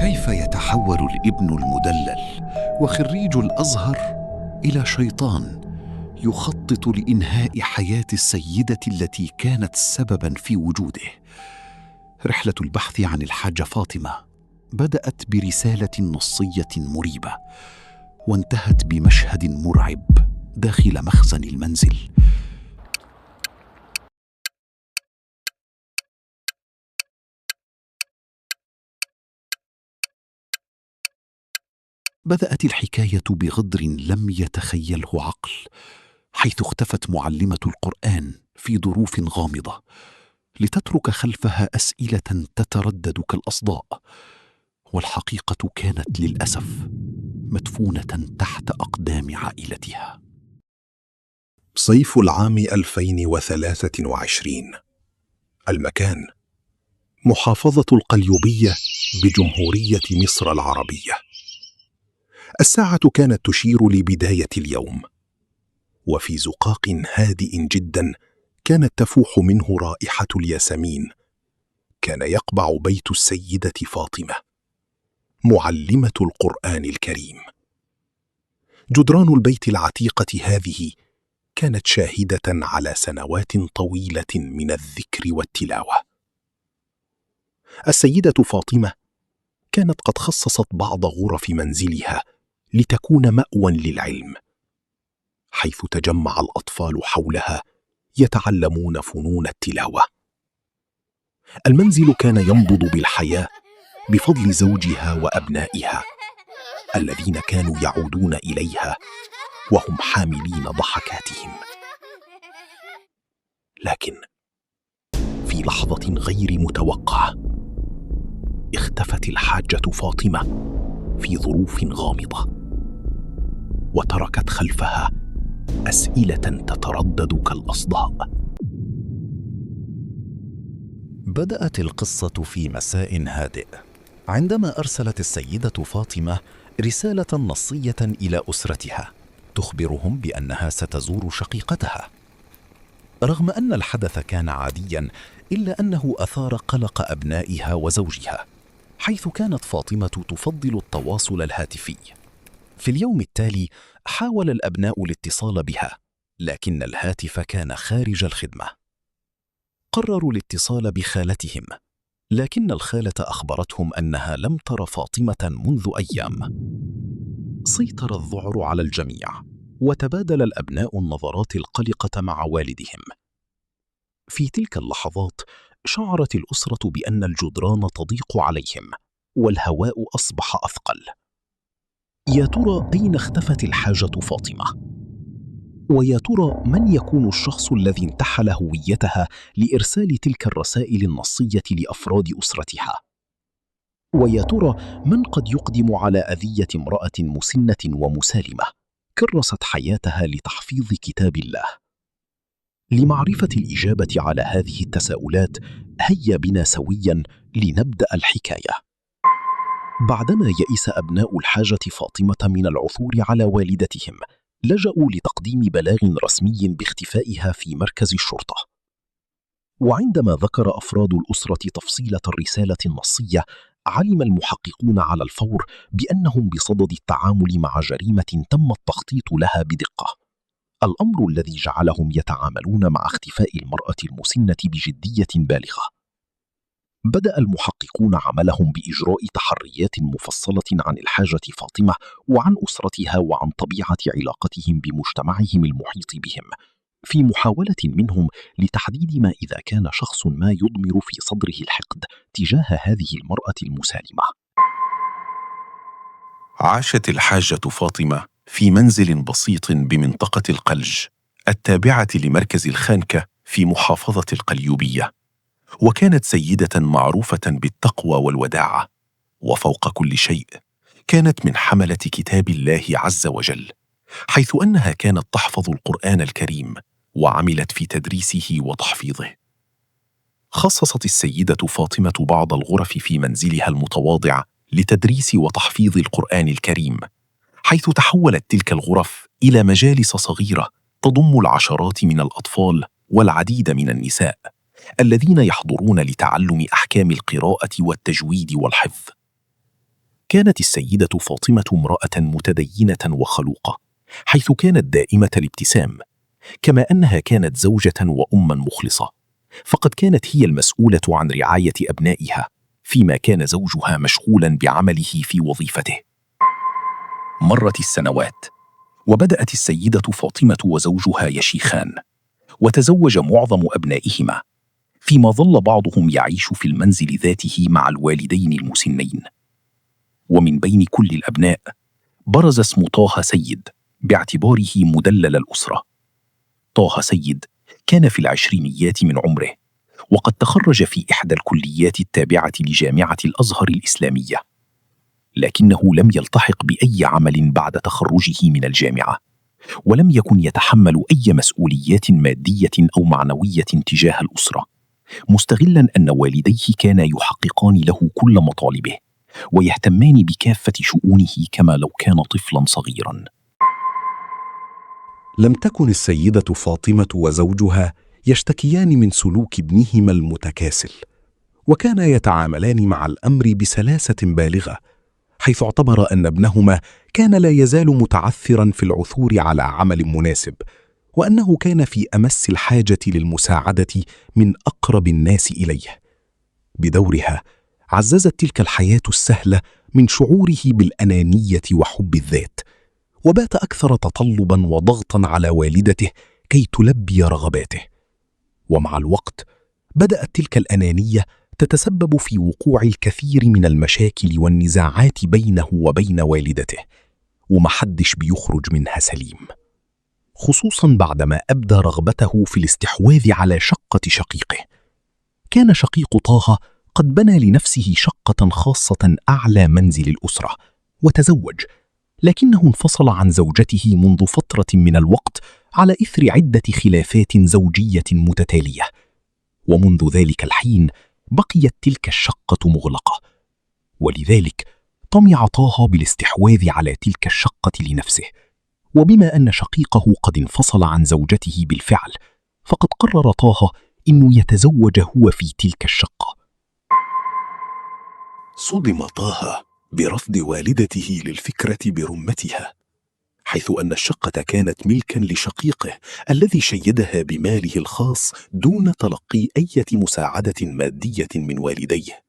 كيف يتحول الابن المدلل وخريج الأزهر إلى شيطان يخطط لإنهاء حياة السيدة التي كانت سبباً في وجوده؟ رحلة البحث عن الحاجة فاطمة بدأت برسالة نصية مريبة، وانتهت بمشهد مرعب داخل مخزن المنزل. بدأت الحكاية بغدر لم يتخيله عقل، حيث اختفت معلمة القرآن في ظروف غامضة لتترك خلفها أسئلة تتردد كالأصداء، والحقيقة كانت للأسف مدفونة تحت أقدام عائلتها. صيف العام 2023. المكان: محافظة القليوبية بجمهورية مصر العربية. الساعة كانت تشير لبداية اليوم، وفي زقاق هادئ جدا كانت تفوح منه رائحة الياسمين كان يقبع بيت السيدة فاطمة، معلمة القرآن الكريم. جدران البيت العتيقة هذه كانت شاهدة على سنوات طويلة من الذكر والتلاوة. السيدة فاطمة كانت قد خصصت بعض غرف منزلها لتكون مأوى للعلم، حيث تجمع الأطفال حولها يتعلمون فنون التلاوة. المنزل كان ينبض بالحياة بفضل زوجها وأبنائها الذين كانوا يعودون إليها وهم حاملين ضحكاتهم. لكن في لحظة غير متوقعة اختفت الحاجة فاطمة في ظروف غامضة، وتركت خلفها أسئلة تتردد كالأصداء. بدأت القصة في مساء هادئ عندما أرسلت السيدة فاطمة رسالة نصية إلى أسرتها تخبرهم بأنها ستزور شقيقتها. رغم أن الحدث كان عاديا، إلا أنه أثار قلق أبنائها وزوجها، حيث كانت فاطمة تفضل التواصل الهاتفي. في اليوم التالي حاول الأبناء الاتصال بها، لكن الهاتف كان خارج الخدمة. قرروا الاتصال بخالتهم، لكن الخالة أخبرتهم أنها لم تر فاطمة منذ أيام. سيطر الذعر على الجميع، وتبادل الأبناء النظرات القلقة مع والدهم. في تلك اللحظات شعرت الأسرة بأن الجدران تضيق عليهم والهواء أصبح أثقل. يا ترى أين اختفت الحاجة فاطمة؟ ويا ترى من يكون الشخص الذي انتحل هويتها لإرسال تلك الرسائل النصية لأفراد أسرتها؟ ويا ترى من قد يقدم على أذية امرأة مسنة ومسالمة كرست حياتها لتحفيظ كتاب الله؟ لمعرفة الإجابة على هذه التساؤلات، هيا بنا سويا لنبدأ الحكاية. بعدما يئس أبناء الحاجة فاطمة من العثور على والدتهم، لجأوا لتقديم بلاغ رسمي باختفائها في مركز الشرطة. وعندما ذكر أفراد الأسرة تفصيلة الرسالة النصية، علم المحققون على الفور بأنهم بصدد التعامل مع جريمة تم التخطيط لها بدقة، الأمر الذي جعلهم يتعاملون مع اختفاء المرأة المسنة بجدية بالغة. بدأ المحققون عملهم بإجراء تحريات مفصلة عن الحاجة فاطمة وعن أسرتها وعن طبيعة علاقتهم بمجتمعهم المحيط بهم، في محاولة منهم لتحديد ما إذا كان شخص ما يضمر في صدره الحقد تجاه هذه المرأة المسالمة. عاشت الحاجة فاطمة في منزل بسيط بمنطقة القلج التابعة لمركز الخانكة في محافظة القليوبية، وكانت سيدة معروفة بالتقوى والوداعة، وفوق كل شيء كانت من حملة كتاب الله عز وجل، حيث أنها كانت تحفظ القرآن الكريم وعملت في تدريسه وتحفيظه. خصصت السيدة فاطمة بعض الغرف في منزلها المتواضع لتدريس وتحفيظ القرآن الكريم، حيث تحولت تلك الغرف إلى مجالس صغيرة تضم العشرات من الأطفال والعديد من النساء الذين يحضرون لتعلم أحكام القراءة والتجويد والحفظ. كانت السيدة فاطمة امرأة متدينة وخلوقة، حيث كانت دائمة الابتسام، كما أنها كانت زوجة وأما مخلصة، فقد كانت هي المسؤولة عن رعاية أبنائها، فيما كان زوجها مشغولا بعمله في وظيفته. مرت السنوات، وبدأت السيدة فاطمة وزوجها يشيخان، وتزوج معظم أبنائهما، فيما ظل بعضهم يعيش في المنزل ذاته مع الوالدين المسنين. ومن بين كل الأبناء برز اسم طه سيد باعتباره مدلل الأسرة. طه سيد كان في العشرينيات من عمره، وقد تخرج في إحدى الكليات التابعة لجامعة الأزهر الإسلامية، لكنه لم يلتحق بأي عمل بعد تخرجه من الجامعة، ولم يكن يتحمل أي مسؤوليات مادية أو معنوية تجاه الأسرة، مستغلا أن والديه كانا يحققان له كل مطالبه ويهتمان بكافة شؤونه كما لو كان طفلا صغيرا. لم تكن السيدة فاطمة وزوجها يشتكيان من سلوك ابنهما المتكاسل، وكانا يتعاملان مع الأمر بسلاسة بالغة، حيث اعتبر أن ابنهما كان لا يزال متعثرا في العثور على عمل مناسب، وأنه كان في أمس الحاجة للمساعدة من أقرب الناس إليه. بدورها عززت تلك الحياة السهلة من شعوره بالأنانية وحب الذات، وبات أكثر تطلبا وضغطا على والدته كي تلبي رغباته. ومع الوقت بدأت تلك الأنانية تتسبب في وقوع الكثير من المشاكل والنزاعات بينه وبين والدته، ومحدش بيخرج منها سليم، خصوصا بعدما أبدى رغبته في الاستحواذ على شقة شقيقه. كان شقيق طه قد بنى لنفسه شقة خاصة أعلى منزل الأسرة وتزوج، لكنه انفصل عن زوجته منذ فترة من الوقت على إثر عدة خلافات زوجية متتالية، ومنذ ذلك الحين بقيت تلك الشقة مغلقة، ولذلك طمع طه بالاستحواذ على تلك الشقة لنفسه. وبما أن شقيقه قد انفصل عن زوجته بالفعل، فقد قرر طه إنه يتزوج هو في تلك الشقة. صدم طه برفض والدته للفكرة برمتها، حيث أن الشقة كانت ملكاً لشقيقه الذي شيدها بماله الخاص دون تلقي أي مساعدة مادية من والديه،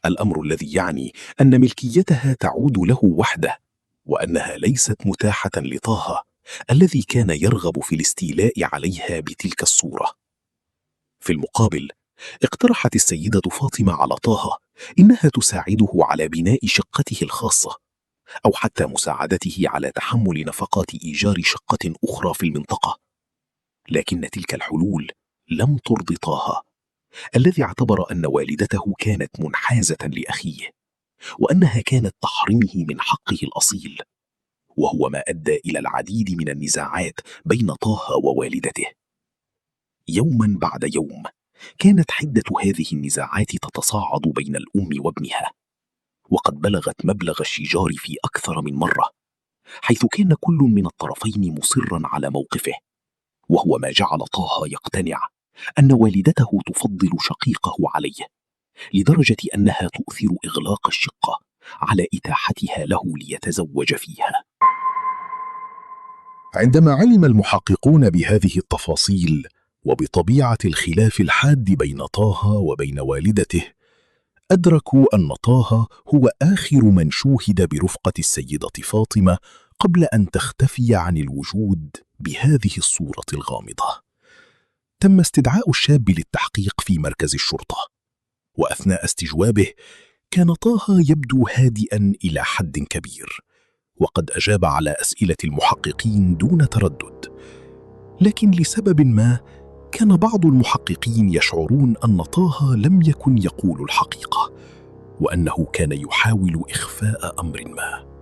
الأمر الذي يعني أن ملكيتها تعود له وحده، وأنها ليست متاحة لطه الذي كان يرغب في الاستيلاء عليها بتلك الصورة. في المقابل اقترحت السيدة فاطمة على طه إنها تساعده على بناء شقته الخاصة، أو حتى مساعدته على تحمل نفقات إيجار شقة أخرى في المنطقة. لكن تلك الحلول لم ترض طه، الذي اعتبر أن والدته كانت منحازة لأخيه، وأنها كانت تحرمه من حقه الأصيل، وهو ما أدى إلى العديد من النزاعات بين طه ووالدته. يوما بعد يوم كانت حدة هذه النزاعات تتصاعد بين الأم وابنها، وقد بلغت مبلغ الشجار في أكثر من مرة، حيث كان كل من الطرفين مصرا على موقفه، وهو ما جعل طه يقتنع أن والدته تفضل شقيقه عليه، لدرجة أنها تؤثر إغلاق الشقة على إتاحتها له ليتزوج فيها. عندما علم المحققون بهذه التفاصيل وبطبيعة الخلاف الحاد بين طه وبين والدته، أدركوا أن طه هو آخر من شوهد برفقة السيدة فاطمة قبل أن تختفي عن الوجود بهذه الصورة الغامضة. تم استدعاء الشاب للتحقيق في مركز الشرطة، وأثناء استجوابه كان طه يبدو هادئا إلى حد كبير، وقد أجاب على أسئلة المحققين دون تردد. لكن لسبب ما كان بعض المحققين يشعرون أن طه لم يكن يقول الحقيقة، وأنه كان يحاول إخفاء أمر ما.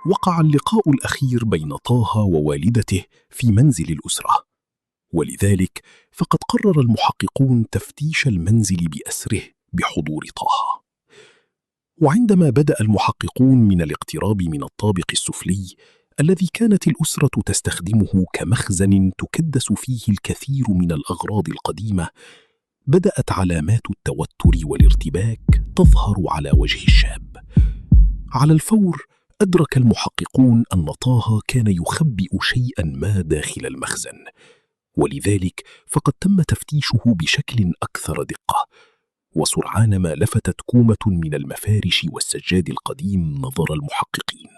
وقع اللقاء الأخير بين طه ووالدته في منزل الأسرة، ولذلك فقد قرر المحققون تفتيش المنزل بأسره بحضور طه. وعندما بدأ المحققون من الاقتراب من الطابق السفلي الذي كانت الأسرة تستخدمه كمخزن تكدس فيه الكثير من الأغراض القديمة، بدأت علامات التوتر والارتباك تظهر على وجه الشاب. على الفور أدرك المحققون أن طه كان يخبئ شيئا ما داخل المخزن، ولذلك فقد تم تفتيشه بشكل أكثر دقة. وسرعان ما لفتت كومة من المفارش والسجاد القديم نظر المحققين،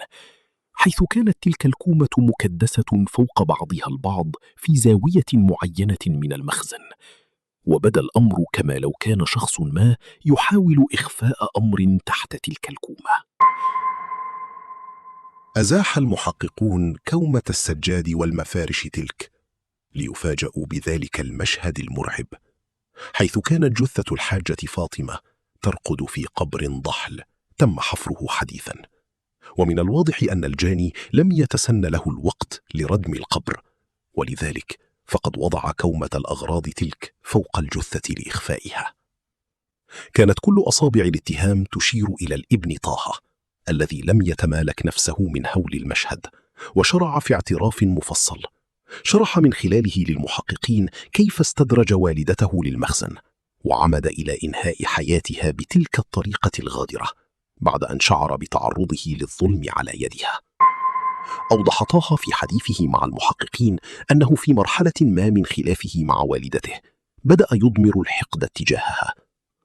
حيث كانت تلك الكومة مكدسة فوق بعضها البعض في زاوية معينة من المخزن، وبدا الأمر كما لو كان شخص ما يحاول إخفاء أمر تحت تلك الكومة. أزاح المحققون كومة السجاد والمفارش تلك، ليفاجأوا بذلك المشهد المرعب، حيث كانت جثة الحاجة فاطمة ترقد في قبر ضحل تم حفره حديثا. ومن الواضح أن الجاني لم يتسن له الوقت لردم القبر، ولذلك فقد وضع كومة الأغراض تلك فوق الجثة لإخفائها. كانت كل أصابع الاتهام تشير إلى الابن طه، الذي لم يتمالك نفسه من هول المشهد، وشرع في اعتراف مفصل شرح من خلاله للمحققين كيف استدرج والدته للمخزن، وعمد إلى إنهاء حياتها بتلك الطريقة الغادرة بعد أن شعر بتعرضه للظلم على يدها. أوضح طه في حديثه مع المحققين أنه في مرحلة ما من خلافه مع والدته بدأ يضمر الحقد تجاهها،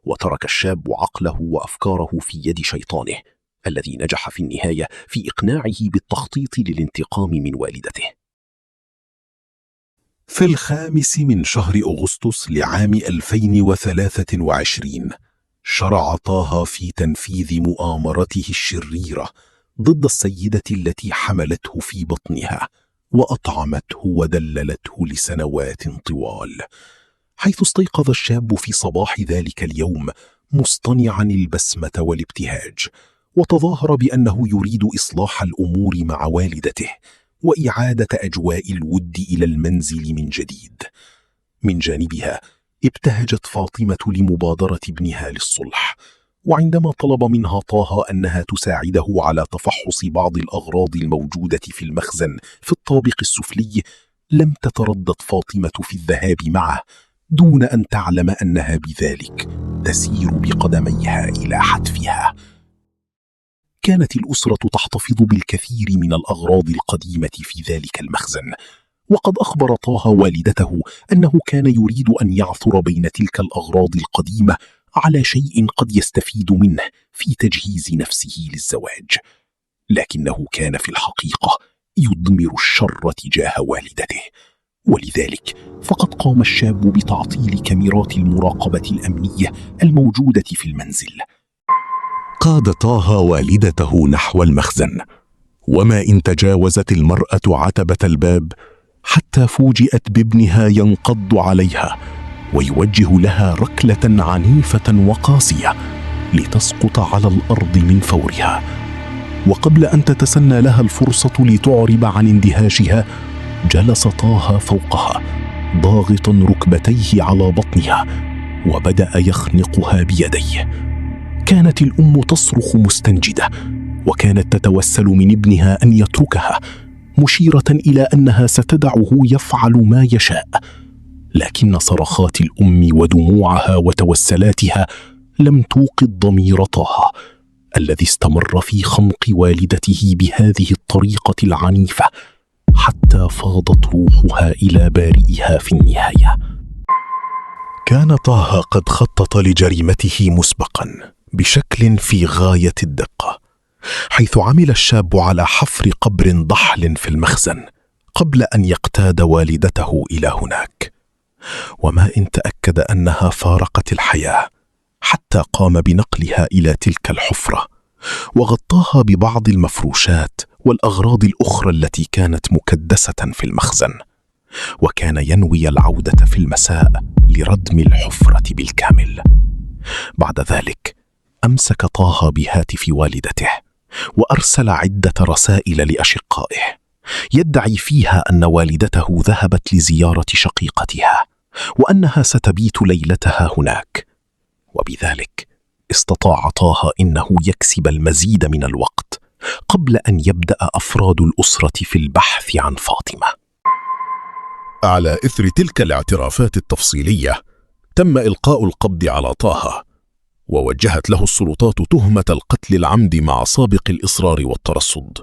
وترك الشاب عقله وأفكاره في يد شيطانه الذي نجح في النهاية في إقناعه بالتخطيط للانتقام من والدته. في 5 من شهر أغسطس لعام 2023 شرع طه في تنفيذ مؤامرته الشريرة ضد السيدة التي حملته في بطنها وأطعمته ودللته لسنوات طوال، حيث استيقظ الشاب في صباح ذلك اليوم مصطنعا البسمة والابتهاج، وتظاهر بأنه يريد إصلاح الأمور مع والدته وإعادة أجواء الود إلى المنزل من جديد. من جانبها ابتهجت فاطمة لمبادرة ابنها للصلح، وعندما طلب منها طه أنها تساعده على تفحص بعض الأغراض الموجودة في المخزن في الطابق السفلي، لم تتردد فاطمة في الذهاب معه دون أن تعلم أنها بذلك تسير بقدميها إلى حتفها. كانت الأسرة تحتفظ بالكثير من الأغراض القديمة في ذلك المخزن، وقد أخبر طه والدته أنه كان يريد أن يعثر بين تلك الأغراض القديمة على شيء قد يستفيد منه في تجهيز نفسه للزواج، لكنه كان في الحقيقة يضمر الشر تجاه والدته، ولذلك فقد قام الشاب بتعطيل كاميرات المراقبة الأمنية الموجودة في المنزل. قاد طه والدته نحو المخزن، وما إن تجاوزت المرأة عتبة الباب حتى فوجئت بابنها ينقض عليها ويوجه لها ركلة عنيفة وقاسية لتسقط على الأرض من فورها. وقبل أن تتسنى لها الفرصة لتعرب عن اندهاشها، جلس طه فوقها ضاغطا ركبتيه على بطنها وبدأ يخنقها بيديه. كانت الأم تصرخ مستنجدة، وكانت تتوسل من ابنها أن يتركها، مشيرة إلى أنها ستدعه يفعل ما يشاء. لكن صرخات الأم ودموعها وتوسلاتها لم توقظ ضمير طه، الذي استمر في خنق والدته بهذه الطريقة العنيفة حتى فاضت روحها إلى بارئها في النهاية. كان طه قد خطط لجريمته مسبقا بشكل في غاية الدقة، حيث عمل الشاب على حفر قبر ضحل في المخزن قبل أن يقتاد والدته إلى هناك، وما إن تأكد أنها فارقت الحياة حتى قام بنقلها إلى تلك الحفرة وغطاها ببعض المفروشات والأغراض الأخرى التي كانت مكدسة في المخزن، وكان ينوي العودة في المساء لردم الحفرة بالكامل. بعد ذلك أمسك طه بهاتف والدته وأرسل عدة رسائل لأشقائه يدعي فيها أن والدته ذهبت لزيارة شقيقتها وأنها ستبيت ليلتها هناك، وبذلك استطاع طه إنه يكسب المزيد من الوقت قبل أن يبدأ أفراد الأسرة في البحث عن فاطمة. على إثر تلك الاعترافات التفصيلية، تم إلقاء القبض على طه، ووجهت له السلطات تهمة القتل العمد مع سابق الإصرار والترصد.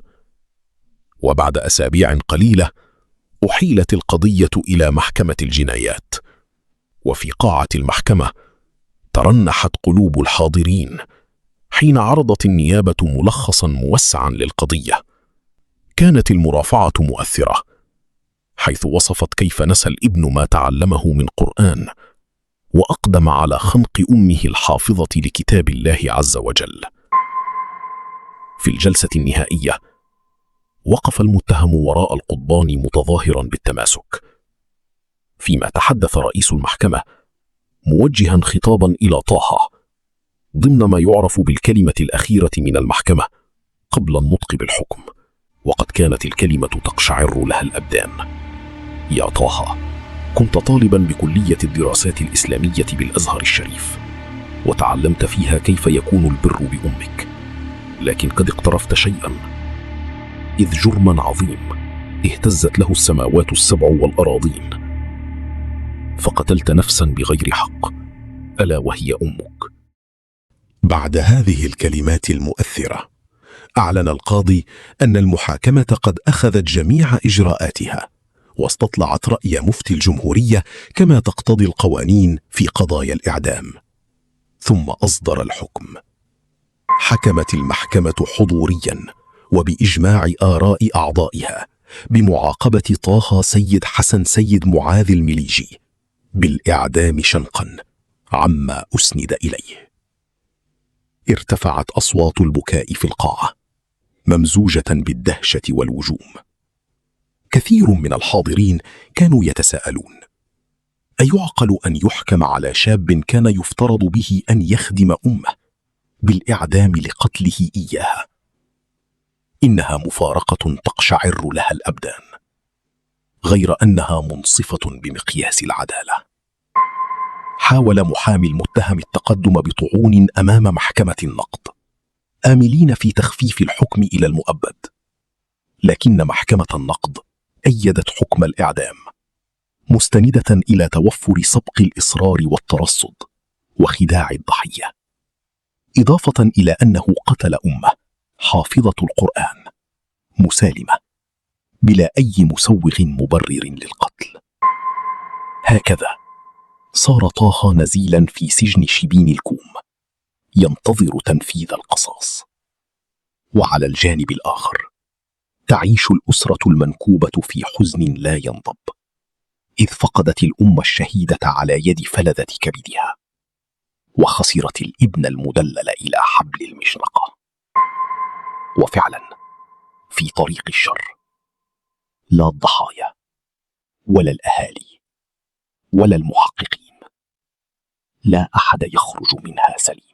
وبعد أسابيع قليلة أحيلت القضية إلى محكمة الجنايات، وفي قاعة المحكمة ترنحت قلوب الحاضرين حين عرضت النيابة ملخصاً موسعاً للقضية. كانت المرافعة مؤثرة، حيث وصفت كيف نسى الابن ما تعلمه من قرآن، وأقدم على خنق أمه الحافظة لكتاب الله عز وجل. في الجلسة النهائية وقف المتهم وراء القضبان متظاهراً بالتماسك، فيما تحدث رئيس المحكمة موجهاً خطاباً إلى طه ضمن ما يعرف بالكلمة الأخيرة من المحكمة قبل النطق بالحكم، وقد كانت الكلمة تقشعر لها الأبدان. يا طه، كنت طالباً بكلية الدراسات الإسلامية بالأزهر الشريف، وتعلمت فيها كيف يكون البر بأمك، لكن قد اقترفت شيئاً، إذ جرماً عظيم اهتزت له السماوات السبع والأراضين، فقتلت نفساً بغير حق، ألا وهي أمك. بعد هذه الكلمات المؤثرة أعلن القاضي أن المحاكمة قد أخذت جميع إجراءاتها، واستطلعت رأي مفتي الجمهورية كما تقتضي القوانين في قضايا الإعدام، ثم أصدر الحكم. حكمت المحكمة حضورياً وبإجماع آراء أعضائها بمعاقبة طه سيد حسن سيد معاذ المليجي بالإعدام شنقاً عما أسند إليه. ارتفعت أصوات البكاء في القاعة ممزوجة بالدهشة والوجوم. كثير من الحاضرين كانوا يتساءلون: أيعقل أن يحكم على شاب كان يفترض به أن يخدم أمه بالإعدام لقتله إياها؟ إنها مفارقة تقشعر لها الأبدان، غير أنها منصفة بمقياس العدالة. حاول محامي المتهم التقدم بطعون أمام محكمة النقض، آملين في تخفيف الحكم إلى المؤبد، لكن محكمة النقض أيدت حكم الإعدام، مستندة إلى توفر سبق الإصرار والترصد وخداع الضحية، إضافة إلى أنه قتل أمه حافظة القرآن مسالمة بلا أي مسوغ مبرر للقتل. هكذا صار طه نزيلا في سجن شبين الكوم ينتظر تنفيذ القصاص. وعلى الجانب الآخر تعيش الأسرة المنكوبة في حزن لا ينضب، إذ فقدت الأم الشهيدة على يد فلذة كبدها، وخسرت الابن المدلل إلى حبل المشنقة. وفعلا في طريق الشر لا الضحايا ولا الأهالي ولا المحققين، لا أحد يخرج منها سليم.